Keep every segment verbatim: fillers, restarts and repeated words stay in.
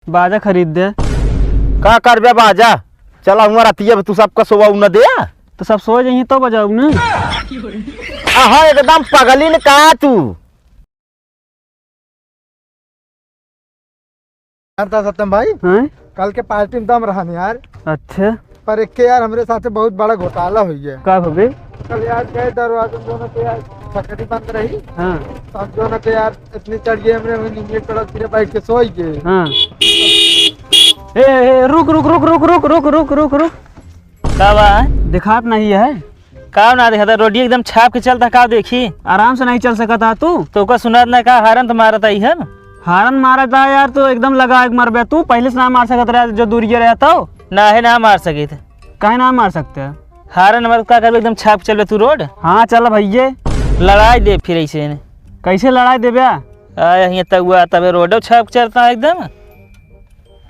बाजा खरीद दे। का करबे बाजा? चला हुआ रतिया में तू सबका सोवा न दे। तो सब सो जाइए तो बजाऊ ना। अहा, एकदम पगलिन का तू? जानता सत्यम भाई, हाँ? कल के पार्टी में दम रहन यार। अच्छा। पर एक के यार हमरे साथे बहुत बड़ा घोटाला होइ गया। का हो गए? कल यार गए दरवाजे में दोनों के यार छकड़ी बंद रही। हाँ। तो हम दोनों के यार इतनी चढ़ गए हमरे, वही नीचे पड़ा, सिरे बैठ के सोई गए। हाँ। ए, ए, रुक, रुक, रुक। का बा? देखात नहीं है। का ना देखाता? रोडिया एकदम छाप के चलता, का देखी? आराम से नहीं चल सकता तू। तो का सुनात ना का? हारन तो मारत आई है। हारन मारत आ यार, तो एकदम लगा के मरबे तू। पहले से ना मार सकत रहे, जो दूरिये रहता हो। ना है, ना मार सकित। काहे ना मार सकते हैं? हारन मारत का करबे, एकदम छाप के चलबे तू रोड। हाँ, चल भैये। लड़ाई दे फिर ऐसे ने। कैसे लड़ाई देबे? आ, यहीं तक हुआ, तबे रोडो छाप के चलता है एकदम।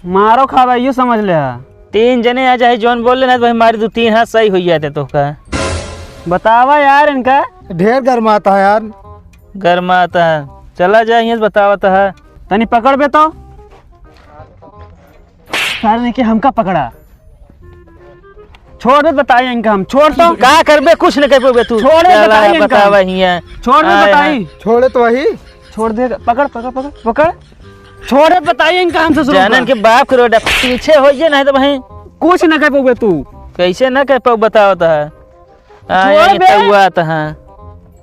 मारो खावा, यो समझ ले हा। तीन जने आ जाए, जौन बोल लेना, तो भाई मारी दो तीन हाथ सही हो जाते तो का। बतावा यार इनका। ढेर गरमाता है यार। गरमाता है, चला जाए, यहीं से बतावत है। तनी पकड़ बे तो। सारे ने कि हमका पकड़ा। छोड़ बे, बताई इनका हम। छोड़ तो। का करबे, कुछ न कर पाबे तू। छोड़ बे, चला, बताई इनका। बतावा हियां। छोड़ बे, आए बताई। हैं। छोड़े तो वही। छोड़ दे, पकड़, पकड़, पकड़, पकड़। छोड़ बे, बताई इनका हम ससुर जानन का। के बाप के रोड पीछे हो ये नहीं तो भाई। कुछ न कर पाबे तू। कैसे न कर पाऊ बताओ तो है। आ, छोड़ यही बे। तो हुआ तो है।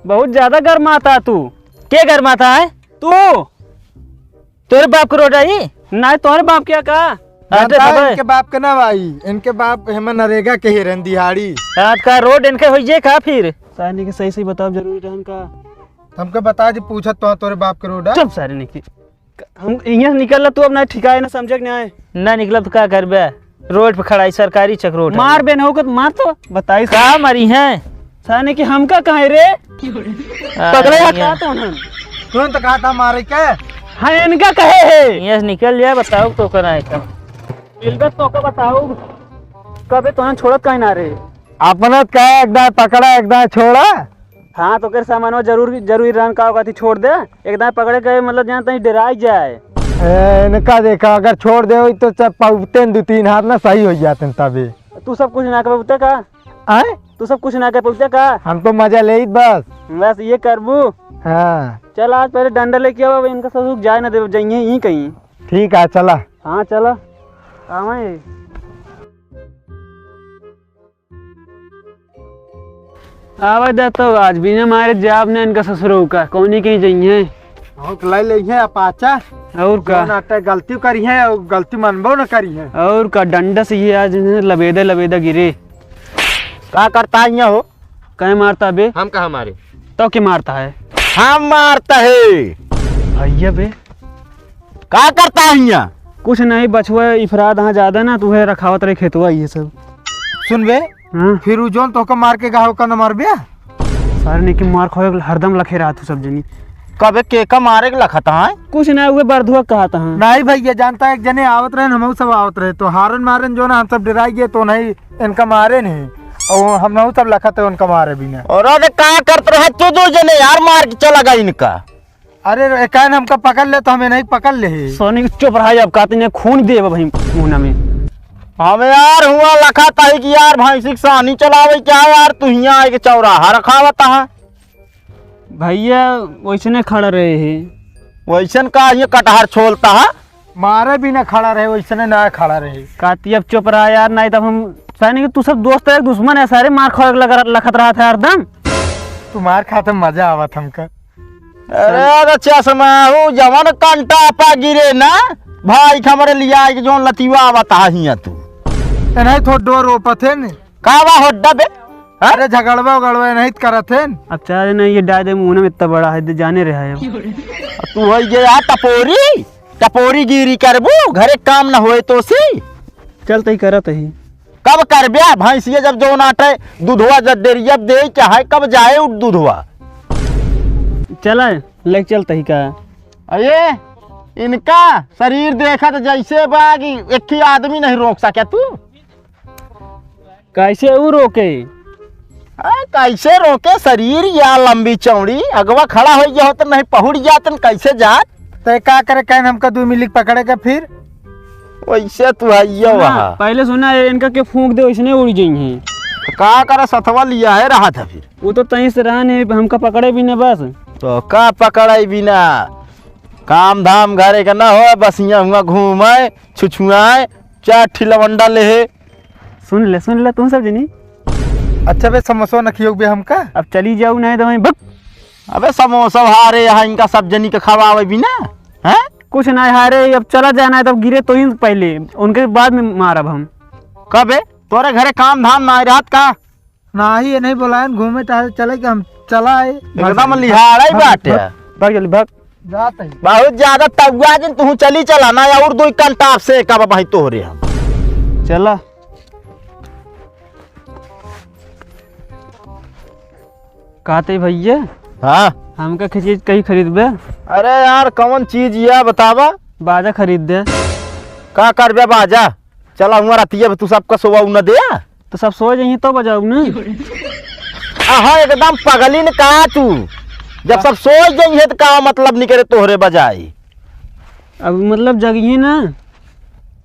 बहुत ज्यादा गरमाता तू। के गरमाता है? तू। तोरे बाप के रोड आई? नहीं, तोरे बाप के का? जानता है, इनके बाप के ना भाई, इनके बाप हेमन नरेगा के ही रहन दिहाड़ी। हाँ, का रोड इनके होइए का फिर? सारे ने कि सही सही बताओ, जरूरी रहन का? हमके बता जी, पूछत तो तोरे बाप के रोड है? चुप सारे ने कि। हम इहाँ से निकल ला, तू अब ना ठिकाए ना समझे के ना आए। ना निकलब तो का करबे? रोड पे खड़ा है, सरकारी चक रोड है। मार बे, ना होकर मार तो बताई। का मारी है? साने कि हमका कहे रे? आ, पकड़े या ये। का तो ना? तुरंत कहा था मारे के? हाँ, इनका कहे है। यहाँ से निकल जाए, बताओ तो करा है का? मिलबे तो का बताओ? कबे तो छोड़त काहे ना रे? अपना का एक दाए पकड़ा, एक दाए छोड़ा। हाँ, तो ओकर सामानवा जरूर, जरूरी रहन का ओका थी छोड़ दे। एक दाए पकड़े के मतलब जान तनी डेराई जाए। ए, इनका देखा, अगर छोड़ दे होई तो चप-, पौते न दू तीन हाथ ना सही हो जाते न तबे। तू सब कुछ ना कर पौते का? आए? तू सब कुछ ना कर पौते का? हम तो मजा लेइत बस। बस ये करबू? हाँ। चल आज पहले डंडा लेके आवा, इनका ससुर जाए ना देव, जाइए ही कहीं। ठीक है, चला। हाँ, चला। आवे। आवे दे तो आज बिना मारे जाब ना इनका ससुरो का, कौनी कहीं जइहे। भौंक लाई ले है अपाचा। और का? जौन आटे गलती करी है, और गलती मनबो न करी है। और का डंडा से ये आज इन्हें लबेदा लबेदा गिरे। का करता है यहाँ हो? कहे मारता बे? हम कहाँ मारे? तो के मारता है? हम मारता है। भैया बे। का करता है यहाँ? कुछ नहीं, बछुआ इफराद हाँ ज्यादा ना, तू है रखावत रहे खेतवा ये सब। सुन बे, हाँ। फिर उ जौन तोहका मार के गाहो का न मारबे? सारे ने के मार खोए हरदम लखे रहा तू सब जनी। कबे के का मारे के लखत है? कुछ ना, उहे बरधुआ कहत है। नहीं भैया, जानता है, एक जने आवत रहे, हमहू सब आवत रहे, तो हारन मारन जो ना, हम सब डराई गए, तो नहीं इनका मारे नहीं, और हमहू सब लखत है उनका मारे भी ना। और अरे का करत रहे तू दो जने यार, मार के चला गया इनका। अरे, एकाएन हमका पकड़ ले, तो हमें नहीं पकड़ ले। सोनी के चुप रहा, अब कहते ने खून देब भाई मुहना में। हमें यार हुआ लखा ताही कि यार भैंसी के सानी चलावे क्या यार, तू हियाँ आए के चौराहा रखावता है। भैया, वैसने खड़ा रहे है। वैसन का ये कटहर छोलता है? मारे भी ना खड़ा रहे, वैसने ना खड़ा रहे। कहती अब चुप रहा यार, नहीं तब हम, सारे ने कि तू सब दोस्त है, दुश्मन है, सारे मार खावे लग, लखत रहा था हरदम। तू मार खाते मजा आवत हमका। अरे, अरे चश्मा, वो जवन कंटा पा गिरे ना, भाई, हमरे लिया के जौन लतिवा आवत हिया तू। ए, नहीं, थोड़ डोर रोपत है ने। का बा होड्डा बे? हाँ? अरे, झगड़वा उगड़वा नहीं करत है। अच्छा, अरे नहीं, ये डाय दे मुंह में इतना बड़ा है, दे जाने रहा है। तू हो गया टपोरी, टपोरी गिरी करबू, घरे काम न होए तो सी। चल, तई करत ही। कब करब्या? भैंसिया जब जौन आटे, दूधवा जब डेरिया दे, चाहे कब जाए उठ दूधवा? चला, लेके चलत ही का? अये, इनका शरीर देखा तो जैसे बा कि एक ही आदमी नहीं रोक सके तू। कैसे ऊ रोके? आ, कैसे रोके? शरीर या लंबी चौड़ी, अगवा खड़ा हो गया हो तो नहीं पहुड़ जातन, कैसे जात? तय का करे, कहन हमका दू मिली पकड़े के फिर? वैसे तू हइया सुना, वहाँ। पहले सुना, ये इनका के फूंक दे, वैसने उड़ जाई हैं। तो का करे, सथवा लिया है रहा था फिर। वो तो तहीं से रहन है, हमका पकड़े भी न बस। तो का पकड़े भी ना, काम धाम घरे का ना हो, बस हियाँ हुआँ घूमे, छुछुआए, चार ठी लवंडा लेहे। सुन ले, सुन ले, तू सब जनी। अच्छा बे, समोसा न खियो बे हमका। अब चली जाऊ, नहीं तो वहीं भग। अबे समोसा हारे, यहाँ इनका सब जनी के खवावे भी ना, हैं? कुछ नहीं हारे, अब चला जाना है, तब गिरे तो ही पहले, उनके बाद में मारब हम। कबे? तोरे घरे काम धाम ना रहत का? नाही, ये नहीं बोलायन, घूमे टहले चले कि हम चला आए। एकदम लिहाड़ा ही भाग, बाटे। भाग, भाग जल्दी भाग। जात है। बहुत ज्यादा तउआ जिन, तू चली चला ना, और दो कंटाप से का भाई तोहरे हम। चला। कहते भैया, हाँ। हमका के चीज कहीं खरीदबे? अरे यार, कौन चीज या बतावा? बाजा खरीद दे। का करबे बाजा? चला हुआ रतिया में तू सबका सोवा न दे। तो सब सो जाइए तो बजाऊ ना। आहा, एकदम पगलिन का तू? जब सब सो जाइए तो का मतलब निकरे तोहरे बजाई? अब मतलब जगिए ना।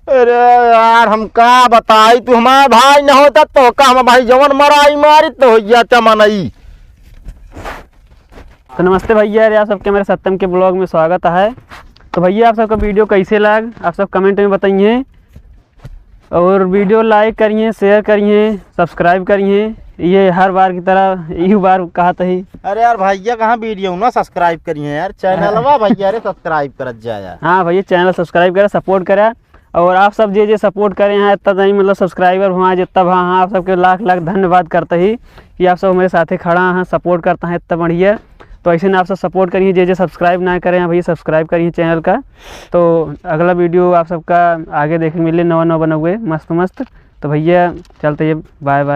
अरे यार, हम का बताई, तू हमार भाई न होता तो का हम भाई जवन मराई मारी तो होइया चमनई। तो नमस्ते भैया, यार आप सबके मेरे सत्यम के ब्लॉग में स्वागत है। तो भैया आप सबका वीडियो कैसे लाग, आप सब कमेंट में बताइए। और वीडियो लाइक करिए, शेयर करिए, सब्सक्राइब करिए। ये हर बार की तरह यही बार कहत ही। अरे यार भैया, कहाँ वीडियो ना सब्सक्राइब करिए यार, चैनलवा भैया रे सब्सक्राइब करत जाया। हाँ भैया, चैनल सब्सक्राइब करा, सपोर्ट करा। और आप सब जे जे सपोर्ट करे हैं इतना टाइम, मतलब सब्सक्राइबर हुआ जितना भा, हाँ आप सबके लाख लाख धन्यवाद करता ही कि आप सब हमारे साथे खड़ा हैं, सपोर्ट करता है इतना बढ़िया। तो ऐसे ना आप सब सपोर्ट करिए, जे जे सब्सक्राइब ना करे हैं भैया सब्सक्राइब करिए चैनल का। तो अगला वीडियो आप सबका आगे देखे मिले, नवा नवा बनउए मस्त मस्त। तो भैया चलते ये, बाय बाय।